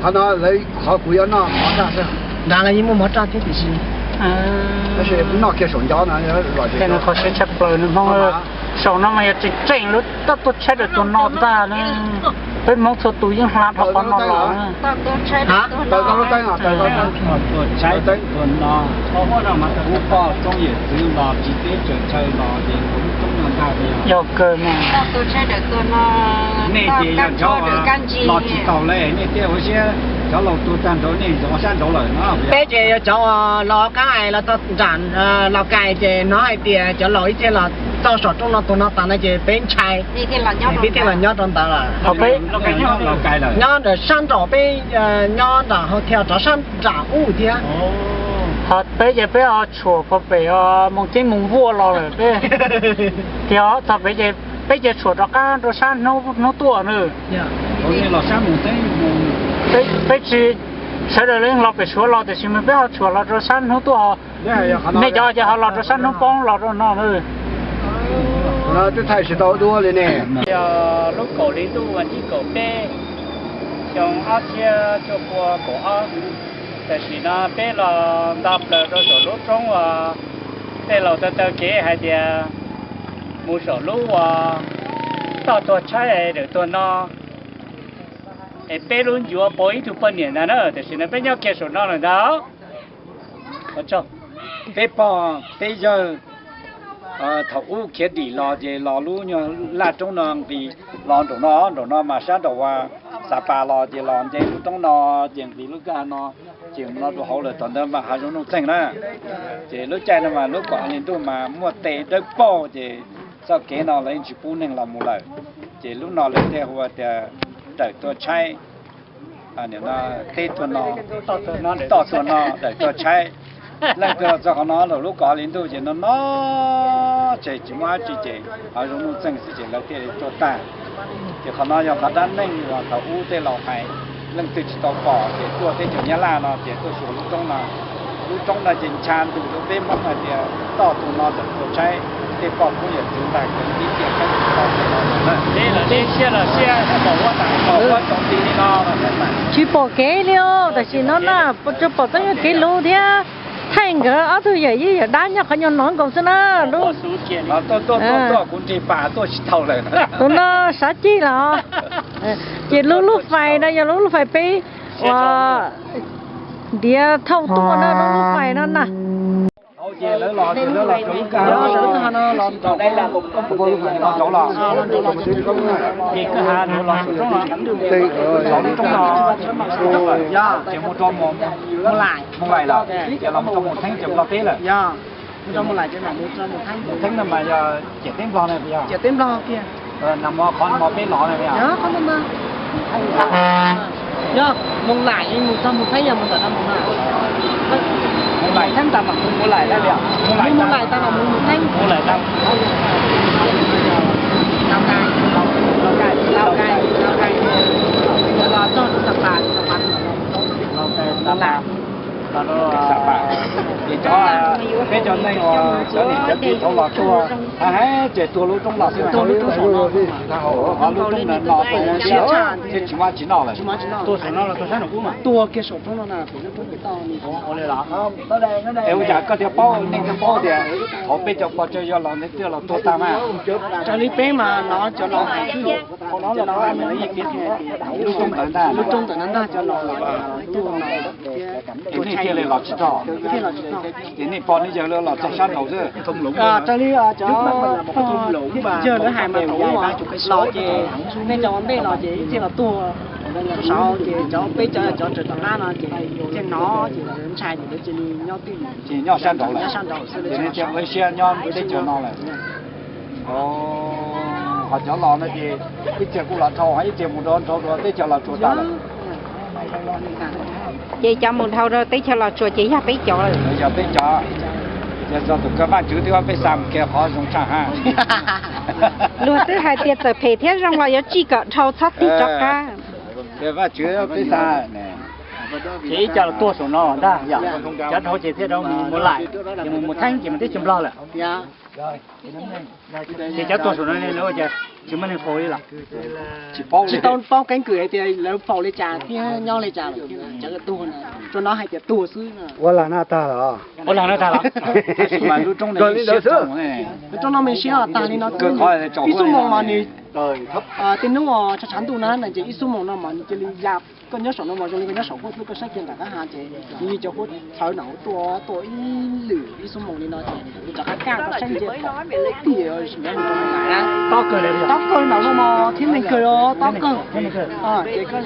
Qhov no lawv qhov kuv yuav noj mov raj xwb. Nrad los yeej muaj mov raj thiab tiam sis, tab sis noj kiag saum ncov no los ces qhov siab tshaj plaws nws Hmoob. Saum no mas yog tseem tseem lub toj tuaj tshaib daws tuag no ntag na. Peb Hmoob txhua tus yeej hla dhau qhov no los. Tuag tshaib daws tuag no. Kuv pom roob yawm txwv los tsis teb tsaws chaw los ces kuv lub roob no ntag. Yog kawg mas. Nej ces yog cov los tsis taus lawm nej thiaj ua siab, cov laus tuag tag nrho nej zov sab nraud lawm no. Peb ces yog cov laus qab los txog nram Laus Kais ces hnov hais tias cov laus ib txhia los txog saum roob no tuag no tas no ces peb ntshai, peb thiaj los nyob rau ntawd lawm. Nyob ntawm sab nraum peb, nyob nram hau thiab rov sab nram ub thiab. Ho peb ces peb ho tshuam puag pem Moos Ceeb Moos Vuaj los lawm peb. Tias txog pem ces peb cia tshuam rov qab rau sab hnub tuaj na. Peb tsis, sawv daws los pem Suav los tiam sis mas peb ho tshuam los rau sab hnub tuaj. Nej cov ces ho los rau sab hnub poob los rau no na. Twb thaij tsis tau duab li ne. Yog lub kaum hli ntuj vas thib kaum peb, xyoo ob txhiab cuaj pua kaum ob, tam sim no peb los nto plaws rau saum lub roob uas tej laus taw taw kev hais tias mus saum lub uas toj tuag tshaib daws tuag no, es peb lub ncuav pauv ib tug poj niam ntag na, tam sim no peb nyob kiag saum no lawm ntag. Peb pog peb yawg thaum ub khiav dim los ces los lub nyuag laj roob no nqis los nraum no, nraum no mas sab nraum uas Xav Pas los ces los nce lub roob no ces nqis lub kaj no ces mus no rau hauv lawm, thaum ntawd mas hav zoov nuj txeeg na. Ces lub caij no mas lub kaum hli ntuj mas muaj tes dawb paug ces txoj kev no lawv yeej tsis pub neeg los mus lawm. Ces lub no lawv thiaj hu tias dawm tuag tshaib, teb tuag no, toj tuag no, dawm tuag tshaib. Leej twg los txog qhov no lawm lub kaum hli ntuj ces no no tseg tsis muaj dab tsi ces hav zoov nuj txeeg xwb ces lawv thiaj li tuag tag. Ces qhov no yog qhov dab neeg uas thaum ub tej laus hais, leej twg tsis tau pom ces tuaj teb chaws Nyab Laj no ces tuaj xyuas lub roob no. Lub roob no ces ncha ntus rau peb Hmoob hais tias toj tus no tawm tuag tshaib, tej poj koob yawm txwv ntag ces ib tiam kab tsis tau ces no lawm na. Deb los deb, siab los siab, pom huab tas pom huab tsaus nti li no. Tsis pom kev li os, tam sim no na, tsuas pom txoj kev lub thiab. Thaij nkawd ob tug yawm yij yawm dab nyob qhov nyuag no nkaus xwb na. Tuaj tuaj tuaj kuv nrig pas tuaj tsis tau lawm. Tus no sav cig los. Ces lub lub fais no yog lub lub fais peb uas ntiav thauj tuaj no, lub lub fais no na. Ces lawv los, ces lawv los rau lub kwj ha no, los rau lub kwj ha no los, ces kwj ha no los saum roob no, saum lub roob no, ces mus rau Moos Laim lawm, ces los mus rau Moos Theeb ces Nplog teb lawm. Mus rau Moos Laim ces mam mus rau Moos Theeb. Moos Theeb no mas yog ciam teb Nplog na, yog ciam teb Nplog kiag. Nag hmo qhov no peb los na, yog qhov no mas, yog Moos Laim mus txog Moos Theeb yog mus ntawm no mus na. Moos Laim Theeb tas mam mus Moos Laim na, yog Moos Laim tas mam mus Moos Theeb. Moos Laim tas Lauj Kaim, Lauj Kaim, Lauj Kaim, los txog rau Xab Pas, Xab Pas, Lauj Kaim, Xab Pas. Ces cov, peb cov neeg uas cov niam cov txiv thaum los tuag, hais tias tuag lub roob no xwb, tuag lub roob no, lub roob no no, thiab tsis muaj tsis noj lawm. Tuag kiag saum roob no na, pem lub roob pem toj. Es ua cas koj thiaj paub, nej thiaj paub tias thaum peb cov pog tsawg yog los nws twb los tuag tag mas? Raws li peb mas no cov laus hais xwb, hauv no los hais mas lawv yeej piav tias lub roob ntawd ntag, lub roob ntawd ntag cov laus tuag no. Es nej thiaj li los tsis tau, thiaj los tsis tau. Ces nej pog nej yawg lawv los txog sab nraud xwb. Raws li cov pog yawg lawv hais mas thaum ub los ces nej cov ua ntej los ces ib txhia los tuag saud ces cov peb cov cov raws tom qab no ces thiaj hnov ces lawv ntshai ces lawv cia li nyob twj ywm, ces nyob sab nraud lawm, nyob sab nraud xwb, ces nej thiaj ua ib siab nyob teb chaws no lawm. Ho cov laus no ces ib txhia kuj los dhau, ib txhia mus rau nrau rau teb chaws Los Tsuas tas lawm. Ces cov mus dhau rau teb chaws Los Tsuas ces yog peb cov lawm. Yog peb cov, yog txog tus kawg Vaj Tswv twb peb xa mus kiag qhov zoo tshaj ha. Luag twb hais tias txawm phem thiab zoo los yuav tsij kom dhau txhob tig rov qab. Kawg Vaj Tswv peb xa. Ces ib co los tuag saum no ntag yom, cov dhau ces thiaj rau Mus Laim, ces mus Mus Theeb ces mus teb chaws Nplog lawm. Ces cov tuag saum no lawv ua cas? Tsis muaj neeg faus li los? Tsis tau paub keeb kwm hais tias lawv faus li cas thiab nyob li cas lawm thiab, tsuas tuag na, tsuas hnov hais tias tuag xwb. Ua lag noj tag los? Ua lag noj tag los? Lub roob no me siab tag li no, ib xuab moos mas nws, tej hnub tshav tshav ntuj na ces ib xuab moos no mas nws cia li ya. Koj nyob saum no mas zoo li koj nyob saum huab xwb, koj saib kiag nram qab hav ces nws cov huab txhawv no tuaj tuaj ib lwm ib xuab moos li no ces nws rov qab kaj koj saib ntsia tiag tiag. Tob kawg li, tob kawg nram no mas thiab neeg kawg os, tob kawg. Ces koj,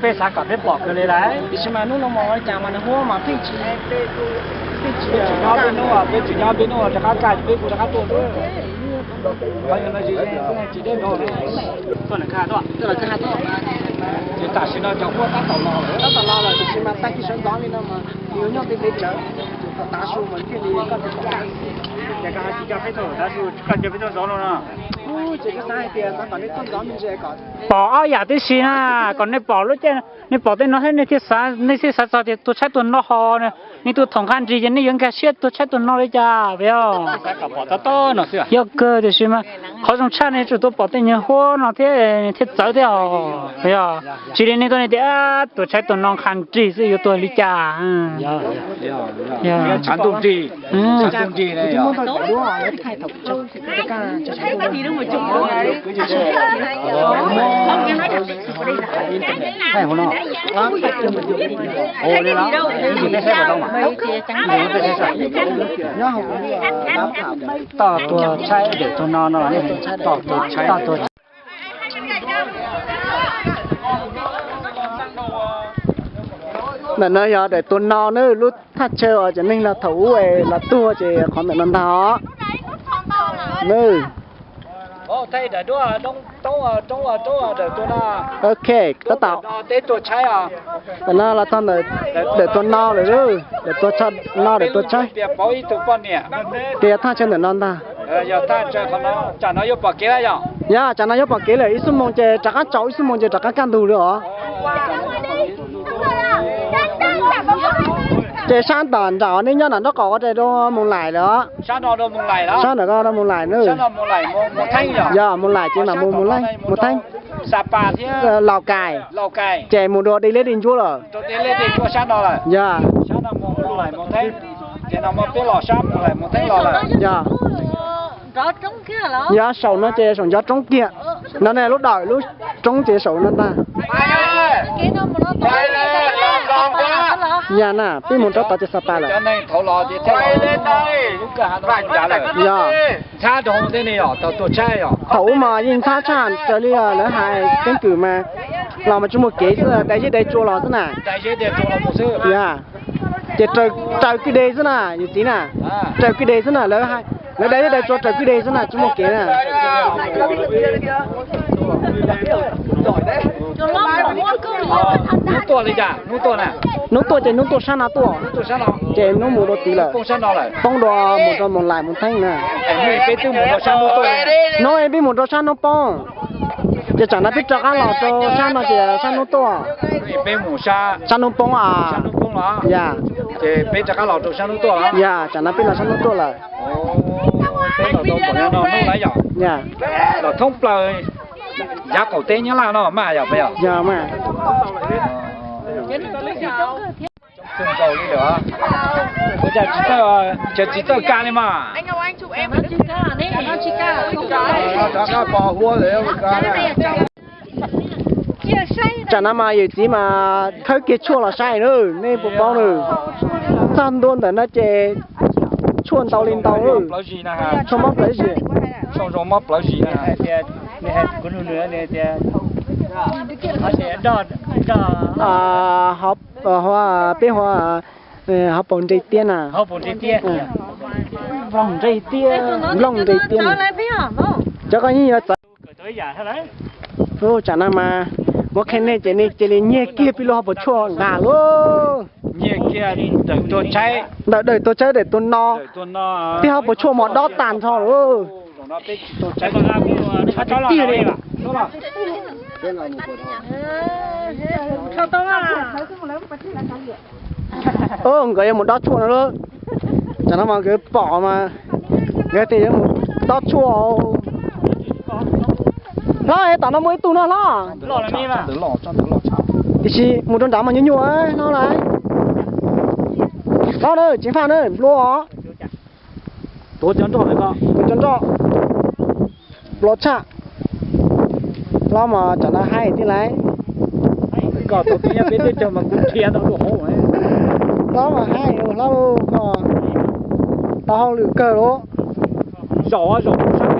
peb xav kom peb pom kawg li lawm. Tiam sis mas hnub no mas ua li cas mas nws huab mas pheej tsis, pheej tsis nyob peb hnub, peb tsis nyob peb hnub rov qab kaj ces peb kuj rov qab tuaj xwb. Qhov no tsis deb nrov li. Tuaj lawm kaj tuaj. Ces tam sim no cov huab tab tom los lawm, tab tom los lawm, tiam sis mas tag kis sawv ntxov li no mas nws yuav nyob ntev ntev tsawv, tav su mas thiaj li koj tsis pom. Ces koj hais tias coj peb tuaj tav su, koj cia peb tuaj ntxov no no. Ces koj xav hais tias xav kom nej tuaj ntxov me ntsis kom pom ob yam tib si na, kom nej pom lub caij, nej pom tej no thiab nej thiaj xav, nej thiaj xav txog tias tuag tshaib tuag no ho, nej tuaj thaum nqha nrig ces nej yuav nkag siab tuag tshaib tuag no li cas, puas yog? Yog kawg, tiam sis mas qhov zoo tshaj nej tsuas tuaj pom tej nyuag huab no thiab, thiaj txawv thiab os, puas yog? Tsis li nej tuaj nej tias tuag tshaib tuag no nqha nrig xwb yuav tuag li cas. Tshav ntuj nrig, tshav ntuj nrig ne. Toj tuag tshaib dawm tuag no no, toj tuag tshaib. Ntawm no yog dawm tuag no na, lub thaj chaw uas cov neeg los thaum ub los tuag ces qhov ntawm no ntag os. Ok, tab tom, ntawm no los txog ntawm dawm tuag no lawm, dawm tuag no dawm tuag tshaib. Ces yog thaj chaw ntawm no ntag. Yog, tsam no yuav pom kev lawm, ib xuab moos ces rov qab tsaus, ib xuab moos ces rov qab kaj ntug li os. Ces sab tom nram nej nyob nram nraub qaum ua rau Moos Laim lawm os. Sab ntawm ko rau Moos Laim na. Yog Moos Laim ces mam mus Moos Laim, Moos Theeb, Laus Kais, ces mus rau Dej Liab Dej Ntsuab lawm. Yog, yog, yog saum no ces saum ncov roob kiag. No ne lub dawm lub roob ces saum no ntag. Yog na, peb mus rau tod ces xa pas lawm. Yog, thaum ub mas yeej ntxhab tshaj raws li lawv hais keeb kwm mas los mas tsis muaj kev xwb, dai zeb dai tsua los xwb na. Yog, ces raws kwj deg xwb na yus txiv na. Raws kwj deg xwb na, lawv dai zeb dai tsua raws kwj deg xwb na, tsis muaj kev na. Hnub tuaj ces hnub tuaj sab no tuaj, ces hnub mus rau tid lawm, poob rau mus rau Moos Laim Moos Theeb na. Hnub peb mus rau sab hnub poob, ces tsam no peb rov qab los rau sab no ces sab hnub tuaj. Sab hnub poob a. Yog, yog, tsam no peb los sab hnub tuaj lawm. Yog, los thoob plaws yav qaum teb Nyab Laj no mas yog, yog mas. Cov txiv txawj kaj li mas. Tsam no mas yawm txiv mas khawb kiag tshuaj los saib na, nej puas paub na. Txog ntua ntawm no ces tshuaj ntau li ntau, tshuaj mob plawv zis. Peb hu hauv paus nres tiab na. Nplooj nres tiab na. Cov ko yeej yuav txawv. Tsam no mas muab qhia nej ces nej cia li nyiag kiag peb lub hauv paus tshuaj nqa lauj. Ntawm dawm tuag tshaib dawm tuag no, peb hauv paus tshuaj mas dob tag nrho lauj. Nkawd yuav mus dob tshuaj no lauj. Tsam no mas nkawd pom mas nkawd tias yuav mus dob tshuaj. Hlob, tom no muaj ib tug no hlob. Tiam sis mus rau nrad mas nyuaj nyuaj hlob lauj. Hlob na, ceev faj na, nplua os. Tuav cov nroj, tuav cov nroj, nplua tshaj. Hlob mas tsam no haib tij laug. Koj tau tib nyob peb teb chaws mas kuv khiav tau dua hauv. Hlob mas haib hlob lauj, koj tau hauj lwm kawg lauj. Zaum zaum sab